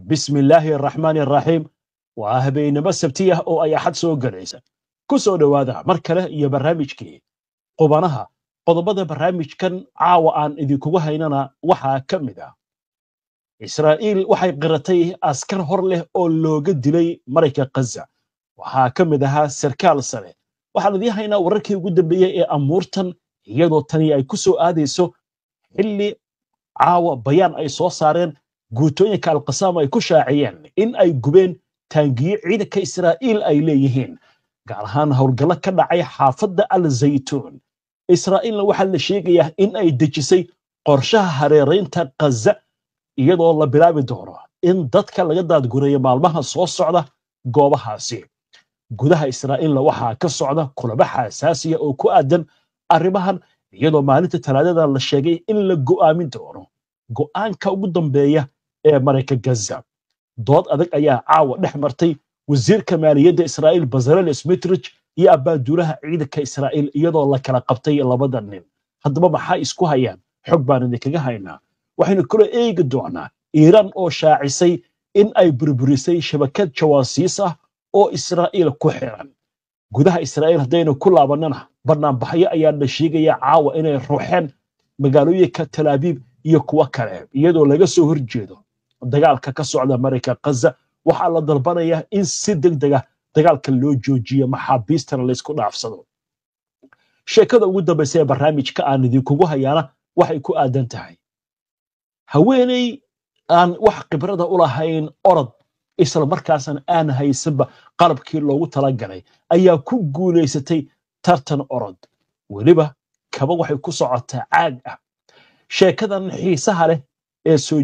Bismillaahi araxmaani araxiim. Waa habeenimo Sabti ah oo ay Axad soo galaysa. Ku soo dhowaada mar kale iyo barnaamijkii Qubanaha. Qodobada barnaamijkan caawa aan idinkugu haynana waxaa ka mid ah: Israa'iil waxay qiratay askar hor leh oo looga dilay marayka Khaza, waxaa ka mid ahaa sarkaal sare. Waxaan idiin haynaa wararkii ugu dambeeyey ee amuurtan, iyadoo tani ay ku soo aadayso xilli caawa bayaan ay soo saareen guutooyinka Alqasaam ay ku shaaciyeen in ay gubeen taangiyo ciidanka Israa'iil ay leeyihiin, gaar ahaan howlgallo ka dhacay xaafadda Al Zaytuun. Israa'iilna waxaa la sheegayaa in ay dejisay qorshaha hareeraynta Khaza, iyadoo la bilaabi doono in dadka laga daadgureeyo maalmaha soo socda goobahaasi. Gudaha Israa'iilna waxaa ka socda kulamo xasaasiya oo ku aadan arrimahan, iyadoo maalinta Talaadada la sheegay in la go'aamin doono go'aanka ugu dambeeya ee marayka Gaza. Dood adag ayaa caawa dhex martay wasiirka maaliyadda Israa'iil Bezalel Smotrich iyo abaaduulaha ciidanka Israa'iil, iyadoo la kala qabtay labada nin. Haddaba maxaa isku hayaan? Xog baan idinkaga haynaa. Waxaynu kula eegi doonaa Iiraan oo shaacisay in ay burburisay shabakad jawaasiis ah oo Israa'iil ku xiran. Gudaha Israa'iil haddaynu ku laabannana, banaanbaxyo ayaa la sheegaya caawa inay ruuxeen magaalooyinka Talaabiib iyo kuwo kale, iyadoo laga soo horjeedo dagaalka ka socda marayka Khaza. Waxaa la dalbanayaa in si deg deg ah dagaalka loo joojiyo, maxaabiistana laysku dhaafsado. Sheekada ugu dambaysa ee barnaamijka aan idinkugu hayaana waxay ku aadan tahay haweeney aan wax khibrada u lahayn orod, isla markaasna aan haysanba qalabkii loogu talagalay, ayaa ku guulaysatay tartan orod, weliba kaba waxay ku socotaa caag ah. Sheekadan xiisaha leh ee soo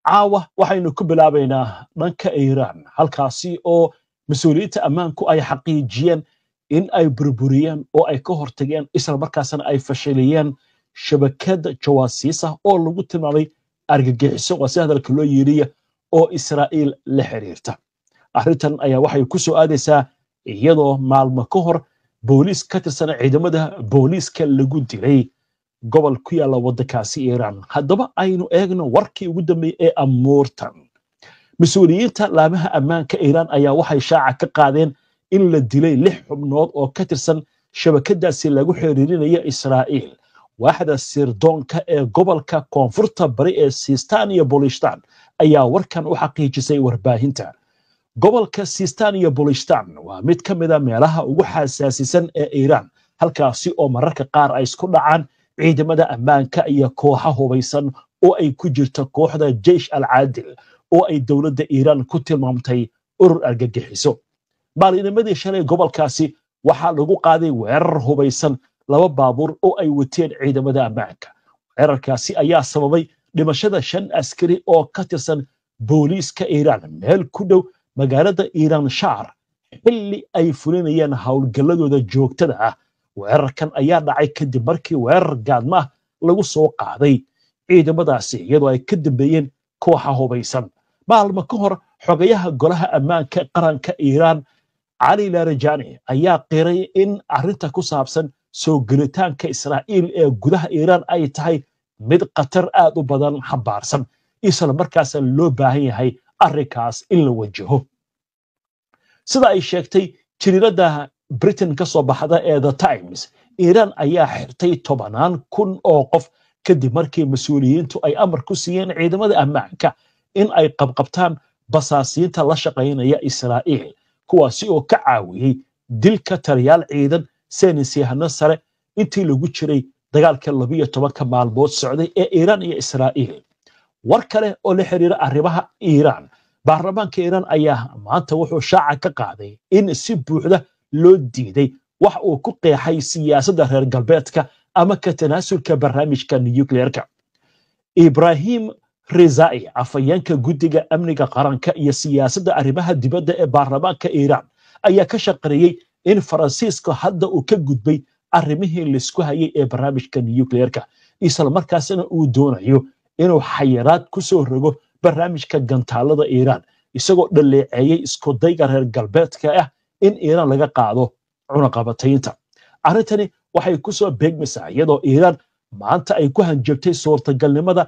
caawa waxaynu ku bilaabaynaa dhanka Iiraan, halkaasi oo mas-uuliyiinta ammaanku ay xaqiijiyeen in ay burburiyeen oo ay ka hortageen, isla markaasna ay fashiliyeen shabakad jawaasiis ah oo lagu tilmaamay argagixiso, waa si hadalka loo yiriya, oo Israa'iil la xiriirta. Arrintan ayaa waxay ku soo aadaysaa iyadoo maalmo ka hor booliis ka tirsan ciidamada booliiska lagu dilay gobol ku yaalla waddankaasi Iiraan. Haddaba aynu eegno warkii ugu dambeeyey ee amuurtan. Mas-uuliyiinta laamaha ammaanka Iiraan ayaa waxay shaaca ka qaadeen in la dilay 6 xubnood oo ka tirsan shabakadaasi lagu xiriirinayo Israa'iil. Waaxda sirdoonka ee gobolka koonfurta bari ee Sistan iyo Bolishtan ayaa warkan u xaqiijisay warbaahinta. Gobolka Sistan iyo Bolishtan waa mid ka mid a meelaha ugu xasaasisan ee Iiraan, halkaasi oo mararka qaar ay isku dhacaan ciidamada ammaanka iyo kooxa hubaysan oo ay ku jirto kooxda Jeish al Caadil oo ay dowladda Iiraan ku tilmaamtay urur argagixiso. Maalinimadii shalay gobolkaasi waxaa lagu qaaday weerar hubaysan 2 baabuur oo ay wateen ciidamada ammaanka. Weerarkaasi ayaa sababay dhimashada 5 askari oo ka tirsan booliiska Iiraan meel ku dhow magaalada Iiraan Shaar, xilli ay fulinayeen howlgalladooda joogtada ah. Weerarkan ayaa dhacay kadib markii weerar gaadma ah lagu soo qaaday ciidamadaasi, iyadoo ay ka dambeeyeen kooxa hubaysan. Maalmo ka hor, xogayaha golaha ammaanka qaranka Iiraan Cali Larijani ayaa qiray in arrinta ku saabsan soo gelitaanka Israa'iil ee gudaha Iiraan ay tahay mid khatar aad u badan xambaarsan, isla markaasna loo baahan yahay arrinkaas in la wajaho. Sida ay sheegtay jariiradda Britain ka soo baxda ee The Times, Iiraan ayaa xirtay tobanaan kun oo qof kadib markii mas-uuliyiintu ay amar ku siiyeen ciidamada ammaanka in ay qabqabtaan basaasiinta la shaqaynaya Israa'iil, kuwaasi oo ka caawiyey dilka taliyaal ciidan, saynisyahano sare intii lagu jiray dagaalka 12-ka maalmood socday ee Iiraan iyo Israa'iil. War kale oo la xiriira arrimaha Iiraan, baarlamaanka Iiraan ayaa maanta wuxuu shaaca ka qaaday in si buuxda loo diiday wax uu ku qeexay siyaasadda reer galbeedka ama ka tanaasulka barnaamijka nucleerka. Ibrahim Rezai, afhayeenka guddiga amniga qaranka iyo siyaasadda arrimaha dibadda ee baarlamaanka Iiraan, ayaa ka shaqareeyey in Faransiiska hadda uu ka gudbay arrimihii laisku hayay ee barnaamijka nucleerka, isla markaasna uu doonayo inuu xayiraad ku soo rogo barnaamijka gantaalada Iiraan, isagoo dhaleeceeyey iskudayga reer galbeedka ah in Iiraan laga qaado cunaqabataynta. Arrintani waxay ku soo beegmaysaa iyadoo Iiraan maanta ay ku hanjabtay suurtagalnimada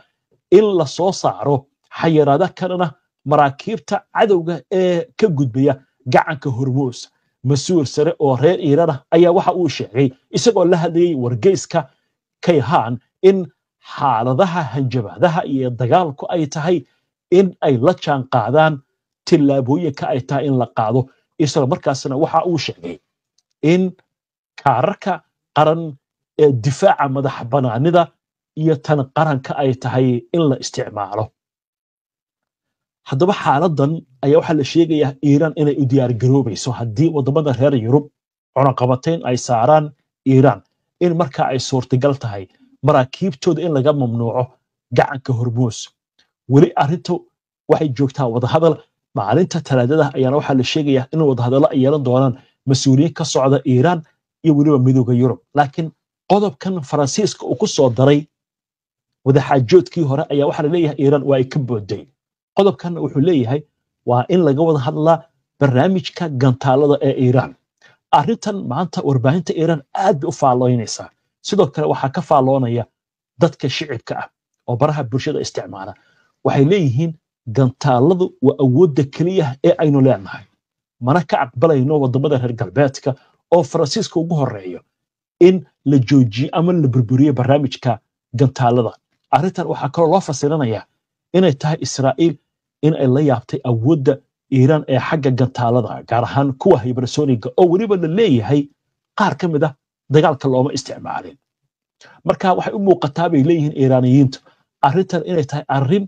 in la soo saaro xayiraado kalena maraakiibta cadowga ee ka gudbaya gacanka Hormuus. Mas-uul sare oo reer Iiraan ah ayaa waxa uu sheegay isagoo la hadlayey wargeyska Kayhan in xaaladaha hanjabaadaha iyo dagaalku ay tahay in ay la jaan qaadaan tillaabooyinka ay tahay in la qaado, isla markaasna waxa uu sheegay in kaararka qaran ee difaaca madax banaanida iyo tan qaranka ay tahay in la isticmaalo. Haddaba xaaladan ayaa waxaa la sheegayaa Iiraan inay u diyaargaroobayso haddii waddamada reer Yurub cunaqabatayn ay saaraan Iiraan, in markaa ay suurtagal tahay maraakiibtooda in laga mamnuuco gacanka Hormuus. Weli arrintu waxay joogtaa wadahadal. Maalinta Talaadada ayaana waxaa la sheegayaa in wadahadallo ay yeelan doonaan mas-uuliyiin ka socda Iiraan iyo weliba Midooda Yurub, laakiin qodobkan Faransiiska uu ku soo daray wadaxaajoodkii hore ayaa waxaa la leeyahay Iiraan waa ay ka booday. Qodobkan wuxuu leeyahay waa in laga wada hadlaa barnaamijka gantaalada ee Iiraan. Arrintan maanta warbaahinta Iiraan aad bay u faalloynaysaa. Sidoo kale waxaa ka faalloonaya dadka shicibka ah oo baraha bulshada isticmaala. Waxay leeyihiin gantaaladu waa awoodda keliya ee aynu leenahay, mana ka aqbalayno waddamada reer galbeedka oo Faransiiska ugu horeeyo in la joojiyo ama la burburiyo barnaamijka gantaalada. Arrintan waxaa kaloo loo fasirinayaa inay tahay Israa'iil in ay la yaabtay awoodda Iiraan ee xagga gantaalada, gaar ahaan kuwa hypersoniga oo weliba la leeyahay qaar ka mid ah dagaalka looma isticmaalin. Marka waxay u muuqataa, bay leeyihiin Iiraaniyiintu, arrintan inay tahay arrin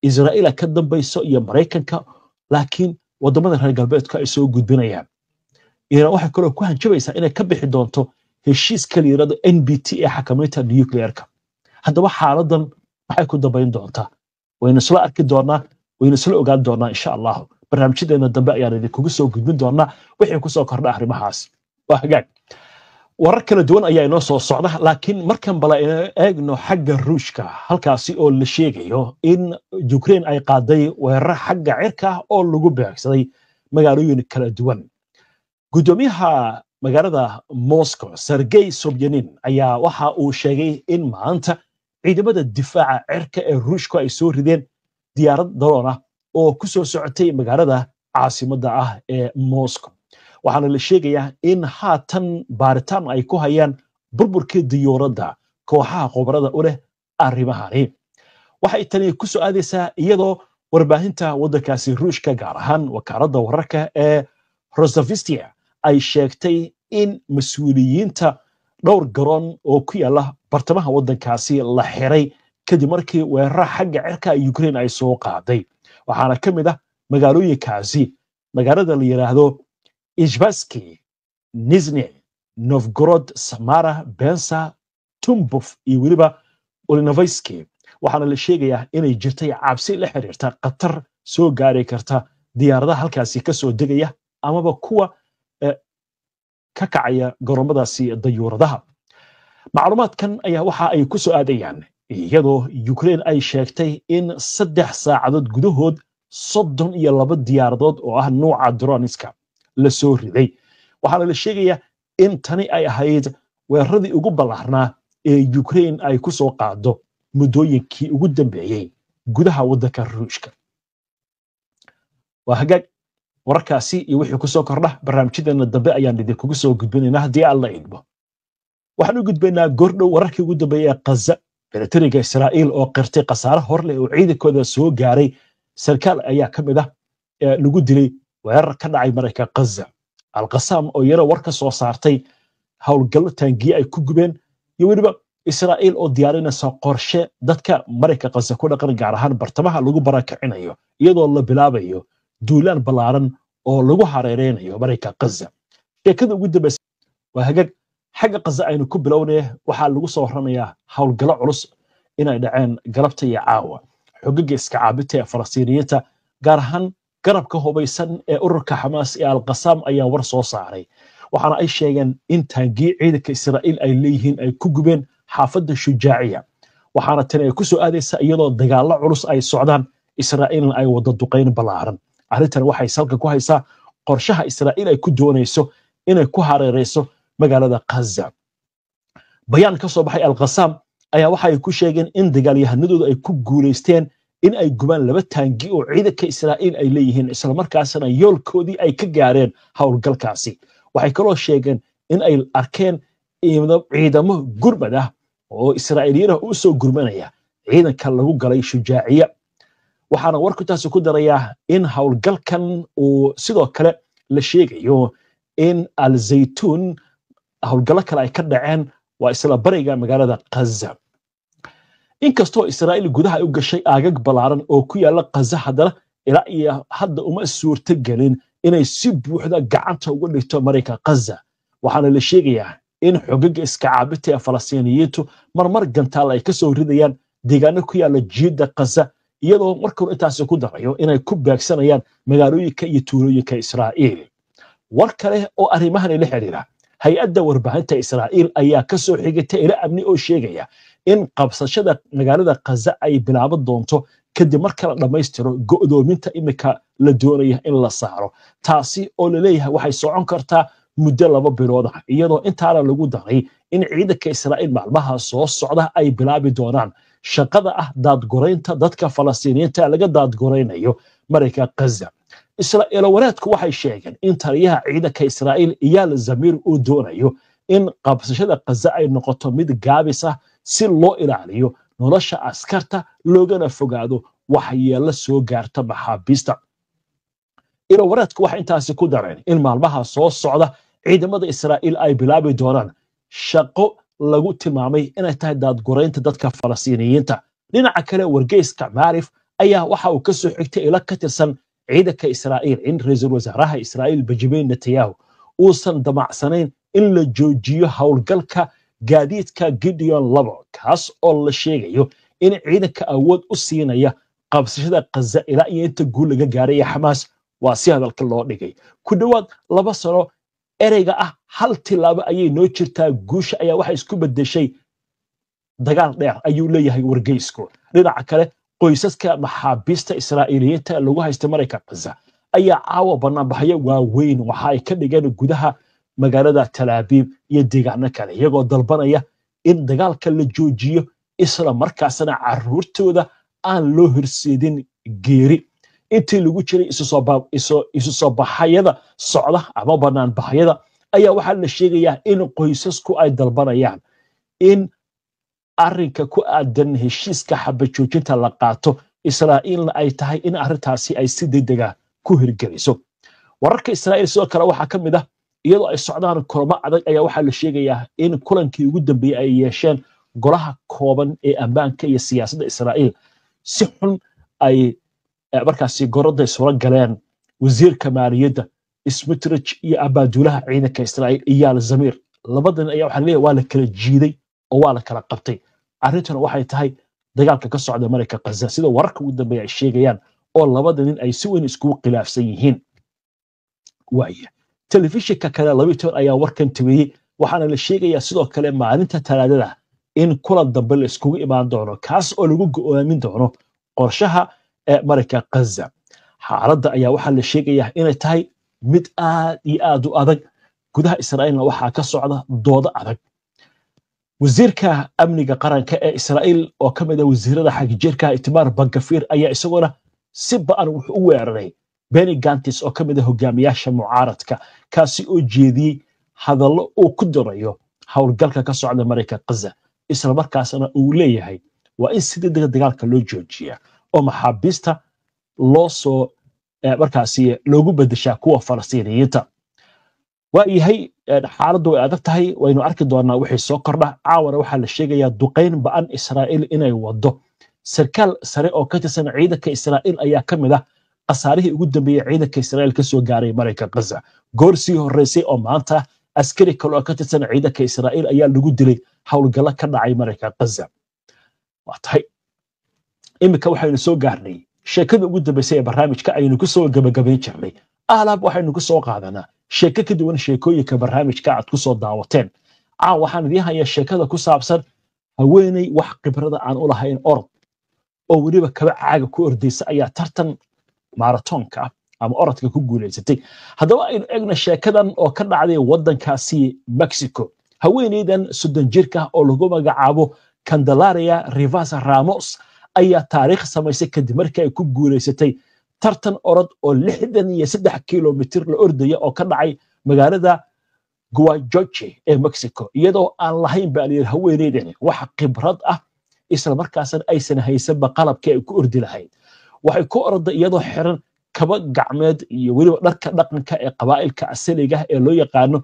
Israa'iila ka dambayso iyo Maraykanka, laakiin waddamada reer galbeedku ay soo gudbinayaan. Iiraan waxay kaloo ku hanjabaysaa inay ka bixi doonto heshiiska la yidhahdo NPT ee xakamaynta nuclearka. Haddaba xaaladan maxay ku dambayn doontaa? Waynu isla arki doonaa, waynu isla ogaan doonaa insha Allahu. Barnaamijyadeena dambe ayaan idinkugu soo gudbin doonaa wixii kusoo kordha arrimahaas. Waa hagaag, warar kala duwan ayaa inoo soo socda, laakiin markan bala eegno xagga Ruushka, halkaasi oo la sheegayo in Ukraine ay qaaday weerar xagga cirka ah oo lagu beegsaday magaalooyin kala duwan. Guddoomiyaha magaalada Moscow Sergey Sobyanin ayaa waxa uu sheegay in maanta ciidamada difaaca cirka ee Ruushku ay soo rideen diyaarad daroon ah oo ku soo socotay magaalada caasimadda ah ee Moscow. Waxaana la sheegayaa in haatan baaritaan ay ku hayaan burburkii diyuuradda kooxaha khubarada u leh arrimahani. Waxay tani ku soo aadaysaa iyadoo warbaahinta waddankaasi Ruushka, gaar ahaan wakaaladda wararka ee Rosavistia, ay sheegtay in mas-uuliyiinta dhowr garoon oo ku yaala bartamaha waddankaasi la xiray kadib markii weerara xagga cirka Ukraine ay soo qaaday. Waxaana ka mid ah magaalooyinkaasi magaalada la yidhaahdo Ishbaski, Nizhny Novgorod, Samara, Bensa, Tumbov iyo weliba Olinovski. Waxaana la sheegayaa inay jirtay cabsi la xiriirta khatar soo gaari karta diyaaradaha halkaasi ka soo degaya amaba kuwa ka kacaya garoomadaasi dayuuradaha. Macluumaadkan ayaa waxa ay ku soo aadayaan iyadoo Ukraine ay sheegtay in 3 saacadood gudahood 32 diyaaradood oo ah nuuca droniska la soo riday. Waxaana la sheegayaa in tani ay ahayd weeraradii ugu ballaarnaa ee Ukraine ay ku soo qaado muddooyinkii ugu dambeeyey gudaha waddanka Ruushka. Waa hagaag, wararkaasi iyo wixii ku soo kordha barnaamijyadeena dambe ayaan idinkugu soo gudbinaynaa haddii Alla idmo. Waxaan u gudbaynaa goordhow wararkii ugu dambeeyey ee Ghaza. Militariga Israa'iil oo qirtay khasaare hor leh oo ciidankooda soo gaaray, sarkaal ayaa ka mid ah lagu dilay weerar ka dhacay marayka Ghaza. Alqasaam oo iyana war ka soo saartay howlgallo taangiye ay ku gubeen, iyo weliba Israa'iil oo diyaarinaysa qorshe dadka marayka Ghaza ku dhaqan, gaar ahaan bartamaha, lagu barakicinayo iyadoo la bilaabayo duulaan ballaaran oo lagu hareereynayo marayka Ghaza. Sheekada ugu dambaysa waa hagaag. Xagga Ghaza aynu ku bilownay. Waxaa lagu soo warramayaa howlgallo culus inay dhaceen galabta iyo caawa. Xogaga iska caabinta ee Falastiiniyiinta, gaar ahaan garabka hubaysan ee ururka Xamaas ee Alqasaam, ayaa war soo saaray. Waxaana ay sheegeen in taangiye ciidanka Israa'iil ay leeyihiin ay ku gubeen xaafadda Shujaaciya. Waxaana tani ay ku soo aadaysaa iyadoo dagaallo culus ay socdaan, Israa'iilna ay wada duqayn ballaaran. Arrintan waxay salka ku haysaa qorshaha Israa'iil ay ku doonayso inay ku hareereyso magaalada Ghaza. Bayaan ka soo baxay Alqasaam ayaa waxa ay ku sheegeen in dagaalyahanadooda ay ku guulaysteen in ay gubaan 2 taangi oo ciidanka Israa'iil ay leeyihiin, isla markaasna yoolkoodii ay ka gaareen howlgalkaasi. Waxay kaloo sheegeen in ay arkeen ciidamo gurmad ah oo Israa'iiliyiin ah u soo gurmanaya ciidanka lagu galay Shujaaciya. Waxaana warku taasi ku darayaa in howlgalkan uu sidoo kale la sheegayo in Al-Zaytuun howlgallo kale ay ka dhaceen, waa isla bariga magaalada Gaza. Inkastoo Israa'iil gudaha ay u gashay aagag ballaaran oo ku yaala Gaza, haddana ilaa iyo hadda uma suurto gelin inay si buuxda gacanta uga dhigto marinka Gaza. Waxaana la sheegayaa in xogaga iska caabinta ee Falastiiniyiintu marmar gantaal ay ka soo ridayaan deegaano ku yaala jiidda Gaza, iyadoo markuu intaasi ku darayo inay ku beegsanayaan magaalooyinka iyo tuulooyinka Israa'iil. War kale oo arrimahani la xiriira, hay-adda warbaahinta Israa'iil ayaa ka soo xigatay ilo amni oo sheegaya in qabsashada magaalada Gaza ay bilaaban doonto kadib marka la dhammaystiro go'doominta imika la doonaya in la saaro, taasi oo la leeyahay waxay socon kartaa muddo 2 bilood ah, iyadoo intaana lagu daray in ciidanka Israa'iil maalmaha soo socda ay bilaabi doonaan shaqada ah daadguraynta dadka Falastiiniyiinta laga daadguraynayo marinka Gaza. Israa'iil wareedku waxay sheegeen in taliyaha ciidanka Israa'iil Eyal Zamir uu doonayo in qabsashada Gaza ay noqoto mid gaabis ah si loo ilaaliyo nolosha askarta loogana fogaado waxyeello soo gaarta maxaabiista. Ilo wareedku waxay intaasi ku dareen in maalmaha soo socda ciidamada Israa'iil ay bilaabi doonaan shaqo lagu tilmaamay inay tahay daadguraynta dadka Falastiiniyiinta. Dhinaca kale, wargeyska Maarif ayaa waxa uu ka soo xigtay ilo ka tirsan ciidanka Israa'iil in ra'iisul wasaaraha Israa'iil Benjamin Netanyahu uusan damacsanayn in la joojiyo howlgalka gaadiidka Gideon 2, kaas oo la sheegayo in ciidanka awood u siinaya qabsashada Gaza ilaa iyo inta guul laga gaaray Xamaas. Waa si hadalka loo dhigay. Ku dhowaad 2 sano ereyga ah hal tilaabo ayay noo jirtaa guusha ayaa waxay isku beddeshay dagaal dheer, ayuu leeyahay wargeysku. Dhinaca kale, qoysaska maxaabiista Israa'iiliyiinta lagu haysta marinka Gaza ayaa caawa banaanbaxyo waaweyn waxa ay ka dhigeen gudaha magaalada Tel Aviv iyo deegaano kale, iyagoo dalbanaya in dagaalka la joojiyo isla markaasna carruurtooda aan loo horseedin geeri. Intii lagu jiray isu soo baxayada socda ama banaanbaxyada ayaa waxaa la sheegayaa in qoysasku ay dalbanayaan in arrinka ku aadan heshiiska xabajoojinta la qaato, Israa'iilna ay tahay in arrintaasi ay si degdega ku hirgeliso. Wararka Israa'iil sidoo kale waxaa ka mid ah iyadoo ay socdaan kulamo adag ayaa waxaa la sheegayaa in kulankii ugu dambeeyey ay yeesheen golaha kooban ee ammaanka iyo siyaasadda Israa'iil si xun ay markaasi gorodda isula galeen wasiirka maaliyadda Smotrich iyo abaaduulaha ciidanka Israa'iil Eyal Zamir. Labadan ayaa waxaa leeyahay waa la kala jiiday oo waa la kala qabtay. Arrintuna waxay tahay dagaalka ka socda marinka Gaza, sida wararka ugu dambeeya ay sheegayaan, oo labada nin ay si weyn iskugu khilaafsan yihiin. Waaya, telefishinka kale 12 ayaa warkan tabiyey, waxaana la sheegayaa sidoo kale maalinta Talaadada in kulan dambe la iskugu imaan doono, kaas oo lagu go'aamin doono qorshaha marinka Gaza. Xaaladda ayaa waxaa la sheegayaa inay tahay mid aad iyo aad u adag. Gudaha Israa'iilna waxaa ka socda doodo adag. Wasiirka amniga qaranka ee Israa'iil oo ka mid ah wasiirada xagjirka Itamar Ben-Gvir ayaa isaguna si ba'an wuxuu u weeraray Benny Gantz oo ka mid ah hogaamiyaasha mucaaradka, kaasi oo jeediyey hadallo uu ku dirayo howlgalka ka socda marinka Gaza, isla markaasna uu leeyahay waa in si degdega dagaalka loo joojiyaa oo maxaabiista loo soo markaasi loogu beddeshaa kuwa Falastiiniyiinta. Waa yahay, xaaladdu way adag tahay, waynu arki doonaa wixii soo kordha. Caawana waxaa la sheegayaa duqayn ba'an Israa'iil inay wado. Sarkaal sare oo ka tirsan ciidanka Israa'iil ayaa ka mid ah khasaarihii ugu dambeeyey ciidanka Israa'iil ka soo gaaray marinka Gaza. Goor sii horreysay oo maanta askari kale oo ka tirsan ciidanka Israa'iil ayaa lagu dilay howlgallo ka dhacay marinka Gaza. Waa tahay, iminka waxaynu soo gaarnay sheekada ugu dambeysay ee barnaamijka aynu ku soo gabagabayn jirnay. Alaab waxaynu ku soo qaadanaa sheeko ka duwan sheekooyinka barnaamijka aad ku soo daawateen. Caawa waxaan idiin hayaa sheekada ku saabsan haweeney wax khibrada aan u lahayn orod oo weliba kaba caaga ku ordaysa ayaa tartan maaratoonka ah ama orodka ku guulaysatay. Haddaba aynu eegno sheekadan oo ka dhacday waddankaasi Mexico. Haweeneydan 30 jirka oo lagu magacaabo Candelaria Rivas Ramos ayaa taariikh samaysay kadib markii ay ku guulaysatay tartan orod oo 63 kilomitir la ordaya oo ka dhacay magaalada Guajoche ee Mexico, iyadoo aan lahayn baa layidhi haweeneydani wax khibrad ah, isla markaasna aysan haysanba qalabkii ay ku ordi lahayd. Waxay ku orday iyadoo xiran kaba gacmeed iyo weliba dharka dhaqanka ee qabaa'ilka asaliga ee loo yaqaano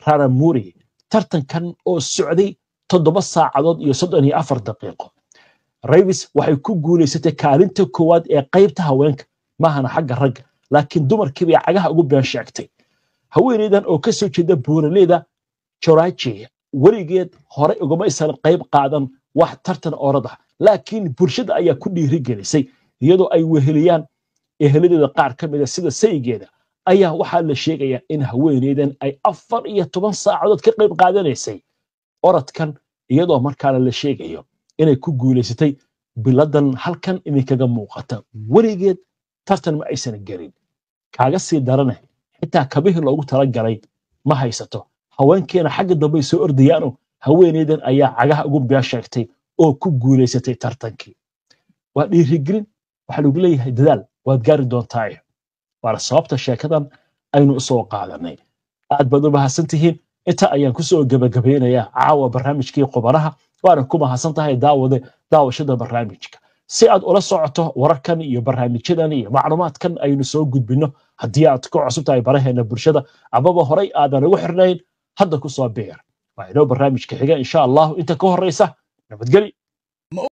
Raramuri. Tartankan oo socday 7 saacadood iyo 34 daqiiqo, Ravis waxay ku guulaysatay kaalinta koowaad ee qaybta haweenka, maahana xagga ragga, laakiin dumarkii bay cagaha ugu been sheegtay. Haweeneydan oo ka soo jeeda buuraleyda Joraji weligeed horey ugama aysan qayb qaadan wax tartan orod ah, laakiin bulshada ayaa ku dhiirigelisay iyadoo ay weheliyaan eheladeeda qaar ka mida sida saygeeda. Ayaa waxaa la sheegayaa in haweeneydan ay 14 saacadood ka qayb qaadanaysay orodkan, iyadoo markaana la sheegayo inay ku guulaysatay biladan halkan idinkaga muuqata. Weligeed tartan ma aysan gelin, kaaga sii darane xitaa kabihii loogu talagalay ma haysato. Haweenkeena xagga dambey soo ordayaano, haweeneydan ayaa cagaha ugu been sheegtay oo ku guulaysatay tartankii. Waa dhiirigelin, waxaa lagu leeyahay dadaal waad gaari doontaaye. Waana sababta sheekadan aynu usoo qaadanay. Aad baad u mahadsan tihiin. Inta ayaan kusoo gebagabeynayaa caawa barnaamijkii qubanaha, waana ku mahadsan tahay daawade daawashada barnaamijka. Si aad ula socoto wararkan iyo barnaamijyadan iyo macluumaadkan aynu soo gudbinno, haddii aad ku cusub tahay baraheena bulshada amaba horay aadan ugu xirnayn, hadda ku soo biir. Waa inoo barnaamijka xiga insha Allahu. Inta ka horeysa, nabadgeli.